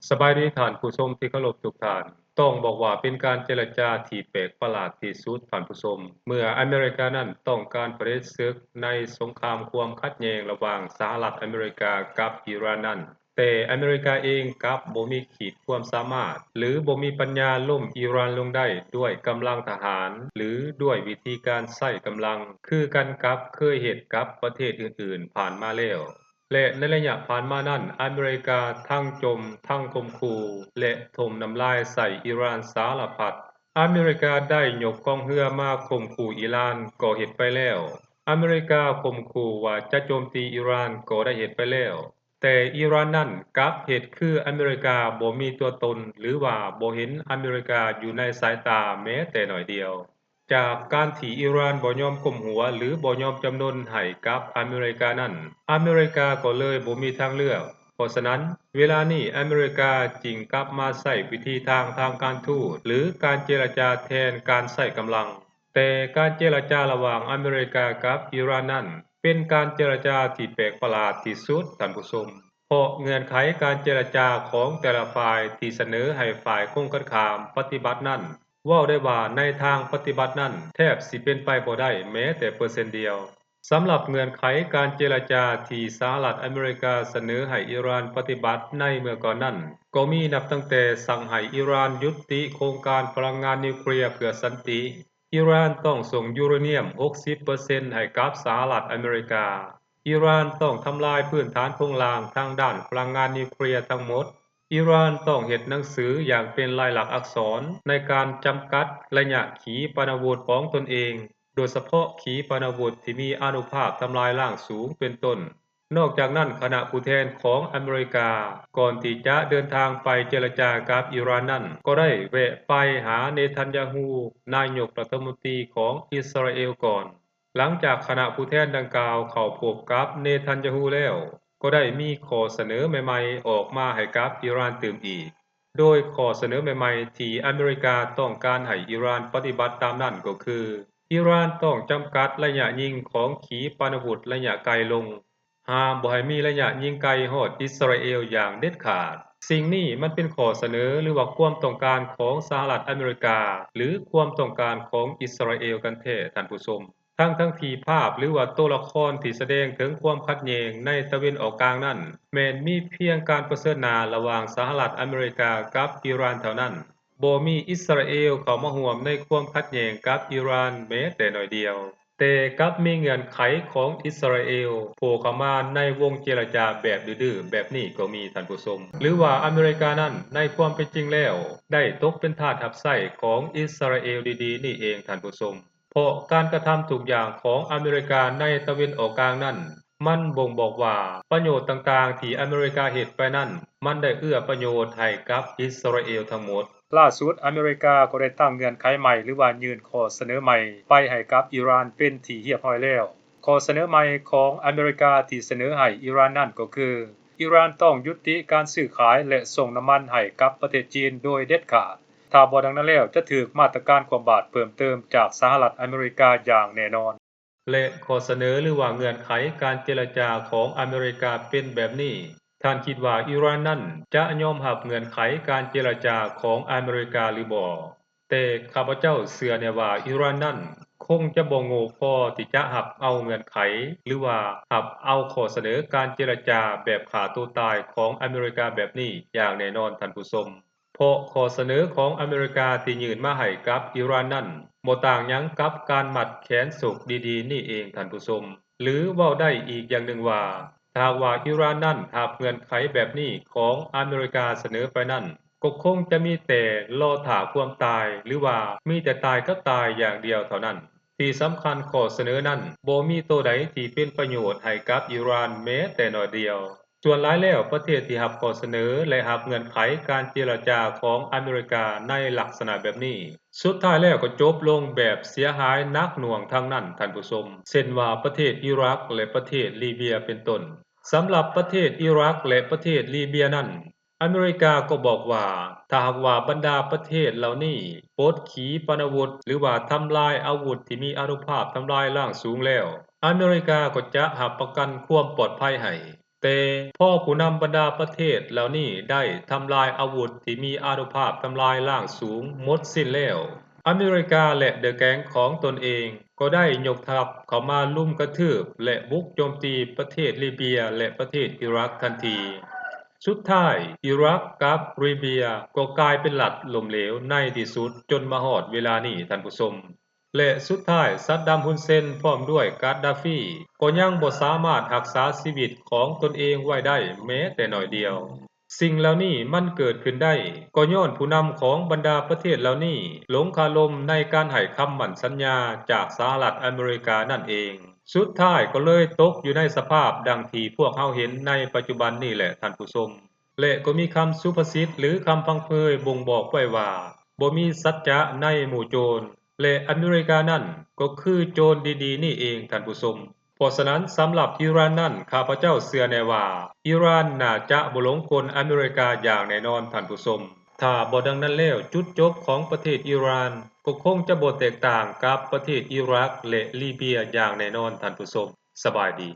ສະບາຍດີທ່ານຜູ້ຊົມທີ່ເຄົາລົບທຸກທ່ານ. ຕ້ອງບອກວ່າເປັນການເຈລະຈາທີ່ແປກປະຫຼາດທີ່ສຸດທ່ານຜູ້ຊົມ, ເມື່ອອາເມລິການັ້ນຕ້ອງການຜະເດັດເສິກໃນສົງຄາມຄວາມຂັດແຍ່ງລະຫວ່າງສະຫະລັດອາເມລິກາກັບອີຣານນັ້ນ, ແຕ່ອາເມລິກາເອງກັບບໍ່ມີຂີດຄວາມສາມາດ ຫຼື ບໍ່ມີປັນຍາລົ້ມອີຣານລົງໄດ້ດ້ວຍກຳລັງທະຫານ ຫຼື ດ້ວຍວິທີການໃຊ້ກຳລັງ ຄືກັນກັບເຄີຍເຮັດກັບປະເທດອື່ນໆຜ່ານມາແລ້ວ. ແລະ ໃນໄລຍະຜ່ານມານັ້ນ, ອາເມລິກາທັງຈົ່ມທັງຂົ່ມຂູ່ ແລະ ຖົມນ້ຳລາຍໃສ່ອີຣານສາລະພັດ. ອາເມລິກາໄດ້ຍົກກອງເຮືອມາຂົ່ມຂູ່ອີຣານກໍເຮັດໄປແລ້ວ. ອາເມລິກາຂົ່ມຂູ່ວ່າຈະໂຈມຕີອີຣານກໍໄດ້ເຮັດໄປແລ້ວ. ແຕ່ອີຣານນັ້ນກັບເຮັດຄືອາເມລິກາບໍ່ມີຕົວຕົນ ຫຼືວ່າບໍ່ເຫັນອາເມລິກາຢູ່ໃນສາຍຕາແມ້ແຕ່ໜ້ອຍດຽວ. ຈາກການທີ່ອີຣານບໍ່ຍອມກົ້ມຫົວ ຫຼືບໍ່ຍອມຈຳນົນໃຫ້ກັບອາເມລິການັ້ນ, ອາເມລິກາກໍເລີຍບໍ່ມີທາງເລືອກ. ເພາະສະນັ້ນ, ເວລານີ້ອາເມລິກາຈຶ່ງກັບມາໃຊ້ວິທີທາງທາງການທູດ ຫຼືການເຈລະຈາແທນການໃຊ້ກຳລັງ. ແຕ່ການເຈລະຈາລະຫວ່າງອາເມລິກາກັບອີຣານນັ້ນ ເປັນການເຈລະຈາທີ່ແປກປະຫຼາດທີ່ສຸດທ່ານຜູ້ຊົມ, ເພາະເງື່ອນໄຂການເຈລະຈາຂອງແຕ່ລະຝ່າຍທີ່ສະເໜີໃຫ້ຝ່າຍກົງກັນຂ້າມປະຕິບັດນັ້ນ, ເວົ້າໄດ້ວ່າໃນທາງປະຕິບັດນັ້ນແທບຊິເປັນໄປບໍ່ໄດ້ແມ້ແຕ່ເປີເຊັນດຽວ. ສຳລັບເງື່ອນໄຂການເຈລະຈາທີ່ສະຫະລັດອາເມລິກາສະເໜີໃຫ້ອີຣານປະຕິບັດໃນເມື່ອກ່ອນນັ້ນ, ກໍມີນັບຕັ້ງແຕ່ສັ່ງໃຫ້ອີຣານຍຸດຕິໂຄງການພະລັງງານນິວເຄລຍເພື່ອສັນຕິ, ອີຣານຕ້ອງສົ່ງຢູເຣນຽມຫົກສິບເປີເຊັນໃຫ້ກັບສະຫະລັດອາເມລິກາ, ອີຣານຕ້ອງທຳລາຍພື້ນຖານໂຄງລ່າງທາງດ້ານພະລັງງານນິວເຄລຍທັງໝົດ, ອີຣານຕ້ອງເຮັດໜັງສືຢ່າງເປັນລາຍລັກອັກສອນໃນການຈຳກັດໄລຍະຂີປະນາວຸດຂອງຕົນເອງ, ໂດຍສະເພາະຂີປະນາວຸດທີ່ມີອານຸພາບທຳລາຍລ້າງສູງເປັນຕົ້ນ. ນອກຈາກນັ້ນ, ຄະນະຜູ້ແທນຂອງອາເມລິກາ ກ່ອນທີ່ຈະເດີນທາງໄປເຈລະຈາກັບອີຣານນັ້ນ, ກໍໄດ້ແວະໄປຫາເນທັນຍາຮູ້ ນາຍົກລັດຖະມົນຕີຂອງອິດສະຣາເອວກ່ອນ. ຫຼັງຈາກຄະນະຜູ້ແທນດັ່ງກ່າວເຂົ້າພົບກັບເນທັນຍາຮູ້ແລ້ວ, ກໍໄດ້ມີຂໍ້ສະເໜີໃໝ່ໆອອກມາໃຫ້ກັບອີຣານຕື່ມອີກ. ໂດຍຂໍ້ສະເໜີໃໝ່ໆທີ່ອາເມລິກາຕ້ອງການໃຫ້ອີຣານປະຕິບັດຕາມນັ້ນກໍຄື ອີຣານຕ້ອງຈຳກັດໄລຍະຍິງຂອງຂີປະນາວຸດໄລຍະໄກລົງ, ຫ້າມບໍ່ໃຫ້ມີໄລຍະຍິງໄກຮອດອິດສະຣາເອວຢ່າງເດັດຂາດ. ສິ່ງນີ້ມັນເປັນຂໍ້ສະເໜີ ຫຼືວ່າຄວາມຕ້ອງການຂອງສະຫະລັດອາເມລິກາ ຫຼືຄວາມຕ້ອງການຂອງອິດສະຣາເອວກັນແທ້ທ່ານຜູ້ຊົມ? ທັງໆທີ່ພາບ ຫຼືວ່າໂຕລະຄອນທີ່ສະແດງເຖິງຄວາມຂັດແຍ່ງໃນຕາເວັນອອກກາງນັ້ນ ແມ່ນມີພຽງການປະເຊີນໜ້າລະຫວ່າງສະຫະລັດອາເມລິກາກັບອີຣານເທົ່ານັ້ນ, ບໍ່ມີອິດສະຣາເອວເຂົ້າມາຮ່ວມໃນຄວາມຂັດແຍ່ງກັບອີຣານແມ້ແຕ່ໜ້ອຍດຽວ. ແຕ່ກັບມີເງື່ອນໄຂຂອງອິດສະຣາເອວໂຜ່ເຂົ້າມາໃນວົງເຈລະຈາແບບດື້ໆແບບນີ້ກໍມີທ່ານຜູ້ຊົມ, ຫຼືວ່າອາເມລິການັ້ນໃນຄວາມເປັນຈິງແລ້ວໄດ້ຕົກເປັນທາດຮັບໃຊ້ຂອງອິດສະຣາເອວດີໆນີ້ເອງທ່ານຜູ້ຊົມ. ເພາະການກະທຳທຸກຢ່າງຂອງອາເມລິກາໃນຕາເວັນອອກກາງນັ້ນ ມັນບົ່ງບອກວ່າປະໂຫຍດຕ່າງໆທີ່ອາເມລິກາເຮັດໄປນັ້ນ ມັນໄດ້ເອື້ອປະໂຫຍດໃຫ້ກັບອິດສະຣາເອວທັງໝົດ. ລ່າສຸດອາເມລິກາກໍໄດ້ຕັ້ງເງື່ອນໄຂໃໝ່ ຫຼືວ່າຍື່ນຂໍ້ສະເໜີໃໝ່ໄປໃຫ້ກັບອີຣານເປັນທີ່ຮຽບຮ້ອຍແລ້ວ. ຂໍ້ສະເໜີໃໝ່ຂອງອາເມລິກາທີ່ສະເໜີໃຫ້ອີຣານນັ້ນກໍຄື ອີຣານຕ້ອງຢຸດຕິການຊື້ຂາຍ ແລະ ສົ່ງນ້ຳມັນໃຫ້ກັບປະເທດຈີນໂດຍເດັດຂາດ. ຖ້າບໍ່ດັ່ງນັ້ນແລ້ວ ຈະຖືກມາດຕະການຄວ່ຳບາດເພີ່ມເຕີມຈາກສະຫະລັດອາເມລິກາຢ່າງແນ່ນອນ. ແລະ ຂໍ້ສະເໜີ ຫຼືວ່າເງື່ອນໄຂການເຈລະຈາຂອງອາເມລິກາເປັນແບບນີ້, ທ່ານຄິດວ່າອີຣານນັ້ນຈະຍອມຮັບເງື່ອນໄຂການເຈລະຈາຂອງອາເມລິກາຫຼືບໍ່? ແຕ່ຂ້າພະເຈົ້າເຊື່ອແນ່ວ່າອີຣານນັ້ນຄົງຈະບໍ່ໂງ່ພໍທີ່ຈະຮັບເອົາເງື່ອນໄຂ ຫຼືວ່າຮັບເອົາຂໍ້ສະເໜີການເຈລະຈາແບບຂ້າໂຕຕາຍຂອງອາເມລິກາແບບນີ້ຢ່າງແນ່ນອນທ່ານຜູ້ຊົມ. ເພາະຂໍ້ສະເໜີຂອງອາເມລິກາທີ່ຍື່ນມາໃຫ້ກັບອີຣານນັ້ນ ບໍ່ຕ່າງຫຍັງກັບການມັດແຂນໂສກດີໆນີ້ເອງທ່ານຜູ້ຊົມ. ຫຼືເວົ້າໄດ້ອີກຢ່າງໜຶ່ງວ່າ ຖ້າຫາກວ່າອີຣານນັ້ນຮັບເງື່ອນໄຂແບບນີ້ຂອງອາເມລິກາສະເໜີໄປນັ້ນ ກໍຄົງຈະມີແຕ່ລໍຖ້າຄວາມຕາຍ ຫຼືວ່າມີແຕ່ຕາຍກັບຕາຍຢ່າງດຽວເທົ່ານັ້ນ. ທີ່ສຳຄັນຂໍ້ສະເໜີນັ້ນບໍ່ມີໂຕໃດທີ່ເປັນປະໂຫຍດໃຫ້ກັບອີຣານແມ້ແຕ່ໜ້ອຍດຽວ. ສ່ວນຫຼາຍແລ້ວປະເທດທີ່ຮັບຂໍ້ສະເໜີ ແລະ ຮັບເງື່ອນໄຂການເຈລະຈາຂອງອາເມລິກາໃນລັກສະນະແບບນີ້ ສຸດທ້າຍແລ້ວກໍຈົບລົງແບບເສຍຫາຍໜັກໜ່ວງທັງນັ້ນທ່ານຜູ້ຊົມ, ເຊັ່ນວ່າປະເທດອີຣັກ ແລະ ປະເທດລີເບຍເປັນຕົ້ນ. ສຳລັບປະເທດອີຣັກ ແລະ ປະເທດລີເບຍນັ້ນ ອາເມລິກາກໍບອກວ່າ ຖ້າຫາກວ່າບັນດາປະເທດເຫຼົ່ານີ້ປົດຂີປະນາວຸດ ຫຼືວ່າທຳລາຍອາວຸດທີ່ມີອານຸພາບທຳລາຍລ້າງສູງແລ້ວ ອາເມລິກາກໍຈະຮັບປະກັນຄວາມປອດໄພໃຫ້. ແຕ່ພໍຜູ້ນຳບັນດາປະເທດເຫຼົ່ານີ້ໄດ້ທຳລາຍອາວຸດທີ່ມີອານຸພາບທຳລາຍລ້າງສູງໝົດສິ້ນແລ້ວ, ອາເມລິກາ ແລະ The Gang ຂອງຕົນເອງກໍໄດ້ຍົກທັບເຂົ້າມາລຸມກະທືບ ແລະ ບຸກໂຈມຕີປະເທດລີເບຍ ແລະ ປະເທດອີຣັກທັນທີ. ສຸດທ້າຍ ອີຣັກກັບລີເບຍກໍກາຍເປັນລັດລົ້ມເຫຼວໃນທີ່ສຸດຈົນມາຮອດເວລານີ້, ທ່ານຜູ້ຊົມ. ແລະ ສຸດທ້າຍ ຊັດດຳ ຮຸນເຊນ ພ້ອມດ້ວຍ ກາດດາຟີ ກໍຍັງບໍ່ສາມາດຮັກສາຊີວິດຂອງຕົນເອງໄວ້ໄດ້ແມ້ແຕ່ໜ້ອຍດຽວ. ສິ່ງເຫຼົ່ານີ້ມັນເກີດຂຶ້ນໄດ້ ກໍຍ້ອນຜູ້ນຳຂອງບັນດາປະເທດເຫຼົ່ານີ້ຫຼົງຄາລົມໃນການໃຫ້ຄຳໝັ້ນສັນຍາຈາກສະຫະລັດອາເມລິການັ້ນເອງ. ສຸດທ້າຍກໍເລີຍຕົກຢູ່ໃນສະພາບດັ່ງທີ່ພວກເຮົາເຫັນໃນປັດຈຸບັນນີ້ແຫຼະ ທ່ານຜູ້ຊົມ. ແລະ ກໍມີຄຳສຸພາສິດ ຫຼື ຄຳພັງເພີຍບົ່ງບອກໄວ້ວ່າ ບໍ່ມີສັດຈະໃນໝູ່ໂຈນ ແລະ ອາເມລິການັ້ນກໍຄືໂຈນດີໆນີ້ເອງ ທ່ານຜູ້ຊົມ. ເພາະສະນັ້ນ ສຳລັບອີຣານນັ້ນ ຂ້າພະເຈົ້າເຊື່ອແນ່ວ່າ ອີຣານໜ້າຈະບໍ່ຫຼົງກົນອາເມລິກາຢ່າງແນ່ນອນ ທ່ານຜູ້ຊົມ. ຖ້າບໍ່ດັ່ງນັ້ນແລ້ວ ຈຸດຈົບຂອງປະເທດອີຣານກໍຄົງຈະບໍ່ແຕກຕ່າງກັບປະເທດອີຣັກ ແລະ ລີເບຍຢ່າງແນ່ນອນ ທ່ານຜູ້ຊົມ. ສະບາຍດີ.